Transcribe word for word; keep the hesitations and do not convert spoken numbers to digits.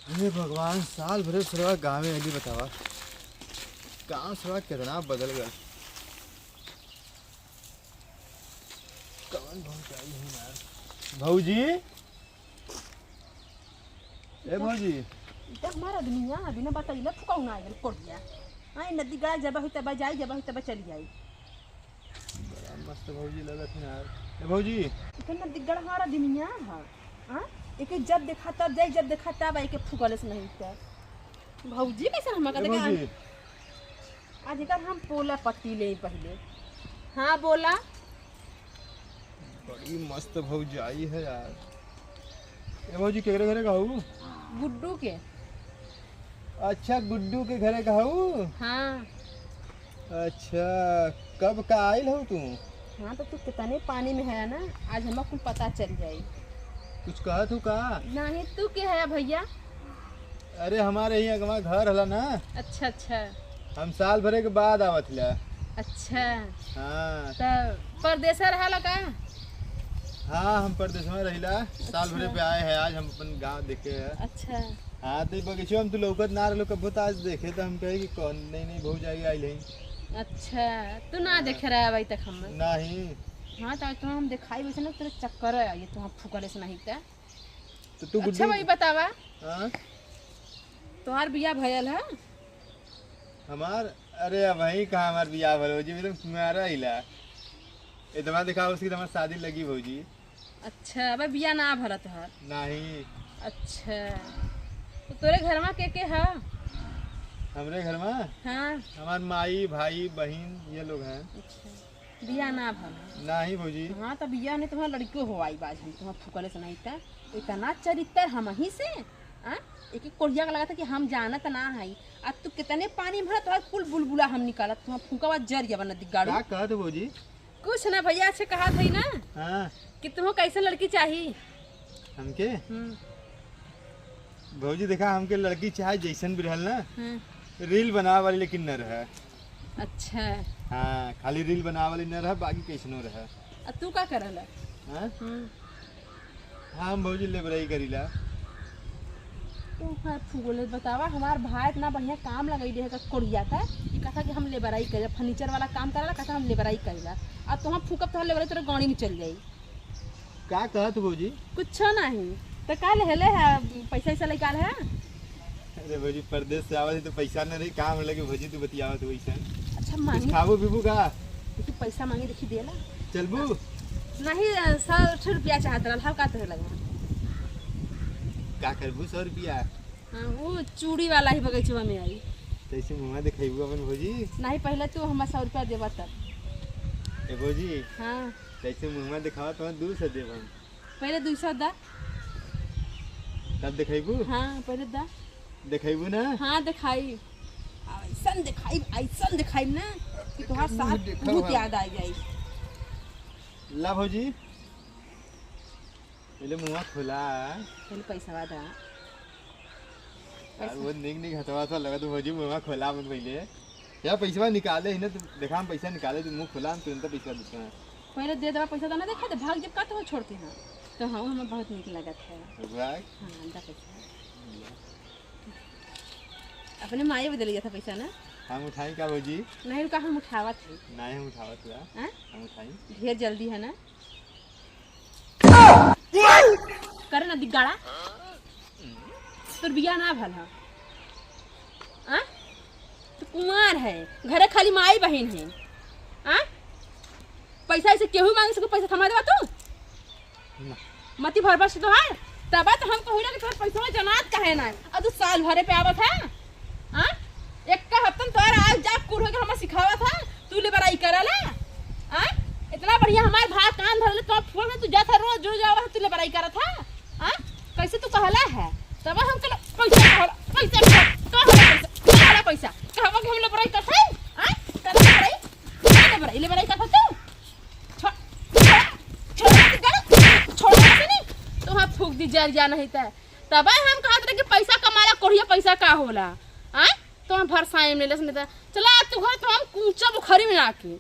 हे भगवान, साल भरे सरवा गाँवे अइली, बतावा। गाँव सरवा केतना बदल गल। कवन भौजाई है यार? भौजी, ए भौजी। इधर हमार आदमी है, बिना बतैले फुकौना आइल कोढ़िया। हाँ, नदी गड़ा जब हुई तब जाई, जब हुई तब चली जाई। बड़ा मस्त भौजी लगत है यार। ए भौजी। इधर नदी गड़ा हमार आदमी है, हाँ। एके जब देखा तब जाई, जब देखा तब आई, एके फुकले से नहीं उठता। भौजी कैसे हम ए कहते भौजी। आज एकर हम पोला पट्टी ले पहिले। हाँ, बोला। बड़ी मस्त भौजाई है यार। ए भौजी, केकरे घरे का हऊ? गुड्डू के। अच्छा, गुड्डू के घरे का हऊ? हाँ। अच्छा, कब का आइल हऊ तू? हाँ, तो तू कितने पानी में है ना, आज हमका कुल पता चल जाई। कुछ कहत हऊ का? नहीं, तू के है भैया? अरे, हमारे ही अगवा घर हला ना। अच्छा, अच्छा। हम साल भरे के बाद आवत हला। अच्छा। हाँ। त परदेसा रहला का? हाँ, हम परदेस में रहिला। साल भरे अच्छा। पे आए हैं, आज हम अपन गाँव देखे हैं। अच्छा। हाँ, तो ई बगीचवा में तू लौकत ना रहलो कबो, तो आज देखे तो हम कहे कि कौन नई नई भौजाई आइल है। अच्छा, तू ना हाँ। देखे रहे अभी तक हम। नहीं। हाँ, तो आज तो हम दिखाई वैसे ना, तेरे चक्कर है, ये तो हम फुकले से नहीं था। तो तू अच्छा गुड्डू भाई बतावा। हाँ? तोहार बियाह भयल है? हमार? अरे, अबहीं कहाँ हमार बियाह भयल भौजी, एकदम कुमारा हिला। इतना दिखाओ उसकी तो हमार शादी लगी भौजी। अच्छा, अबे बियाह ना भरत है? नहीं। अच्छा, तो तोरे घर में के के है? हमरे घर में? हाँ। हमार माई, भाई, बहिन, ये लोग हैं। अच्छा। बियाह ना भल है। नाही भौजी। हाँ, त बियाह नहीं, तुम्हारा लड़कियों हो आई बाज हम, तुम्हारा फुकले से नहीं था। इतना चरित्र हम ही से, आ? एक एक कोढ़िया का लगा था कि हम जानत ना है। आ तू कितने पानी में भरा, तुम्हारा कुल बुलबुला हम निकालत, तुम्हारा फूका बाज जर गया बना दिगाड़ू। का कहत हो भौजी? कुछ ना भैया, अच्छे कहा था ना हाँ। कि तुम्हें कैसन लड़की चाहिए। हमके? हम्म। भौजी देखा, हमके लड़की चाहे जैसन भी रहल ना, हम्म। रील बनावे वाली लेकिन न रहे। अच्छा। हाँ, खाली रील बनावे वाली न रहे, बाकी कैसनो रहे। आ तू का करल? हाँ? हम्म। हाँ, हम भौजी लेबराई करीला। तू हर फुगोले बतावा, हमार भाई इतना बढ़िया काम लगाई दे है का कोढ़िया का, कि कहता कि हम लेबराई करीला, फर्नीचर वाला काम करला, कहता हम लेबराई करीला। अब तो हम फूकब तो लेबराई तोरे गाड़ी में चल जाई। का कहत हो भौजी? कुछो नहीं। तो का लेले है, पैसा वैसा लेके आल है? अरे भौजी, परदेस से आवत ही तो पैसा न रही, काम लगे भौजी, तू बतियावत हो वैसन। अच्छा, कुछ मांगी। खाबू पीबू का? तू पैसा मांगी, देखी देला। चलबू? नहीं, सौ रुपया चाहत रहल, हम का तोहे लगे? का करबू सौ रुपया? हाँ, वो चूड़ी वाला ही बगीचवा में आई। कैसे मुँह दिखाइबू अपन भौजी? नहीं, पहले तू हमार सौ रुपया देबा तब। ए भौजी। हाँ। कैसे मुँह दिखावा, तो दू सौ देब हम। पहले दू सौ दा। तब दिखाइबू? हाँ, पहले दा। दिखाइबू ना? हाँ, दिखाई। ऐसन दिखाई, ऐसन दिखाई ना कि तोहार साथ देखा बहुत याद आ जाई। ला भौजी। पहले मुँह खोला। पहले पैसा दा। यार, वो निक निक हथवा सा लगा, तू भौजी मुँह खोला मत पहले। या पैसा निकाले ही ना, तू देखा हम पैसा निकाले, तू मुँह खोला, हम तुरंत पैसा देते हैं। पहले दे देवा पैसा, तो ना देखा दे, भाग जब का तो छोड़ के ना। तो हाँ, हमें बहुत निक लगत है। तो भाग। हाँ, दा पैसा। अपने माई बदल गया था पैसा ना? हम उठाई का भौजी? नहीं, रुका, हम उठावत है। नहीं, हम उठावत है। हाँ? हम उठाई। ढेर जल्दी है ना? करे ना दिगाड़ा। तोर बियाह ना भल ह। आ? तू कुमार है, घरे खाली माई बहिन है। आ? पैसा ऐसे केहू मांगे सको, पैसा थमा देवा तू? ना। मती भर बस तोहार, तबा तो हम कहूला कि तोहार पैसा जनात काहे ना है? अब तू साल भरे पे आवत है। आ? एक का हफ्तन तोहार आज जा कुल होके हमें सिखावत है। तू लेबराई करला? आ? इतना बढ़िया हमार भाई कान धरले, तो फोन में तू जात है, रोज जो जावा है, तू लेबराई करत है? आ? कैसे तू कहला है? तब हम कहला, पैसा कहला, पैसा कहला, कहला पैसा, कहला पैसा, कहवा के हम लेबराई करत है? आ? करत है लेबराई? का लेबराई, लेबराई करत है तू? छोड़, छोड़, छोड़, छोड़, छोड़, छोड़, नहीं, तो हम फूक दी जर जा नहीं त। तब हम कहत रहे कि पैसा कमाला, कोढ़िया पैसा का होला? आ? तो हम भरसाई में लेस नहीं त। चला, तू घर तो हम कूचा बुखारी में आके।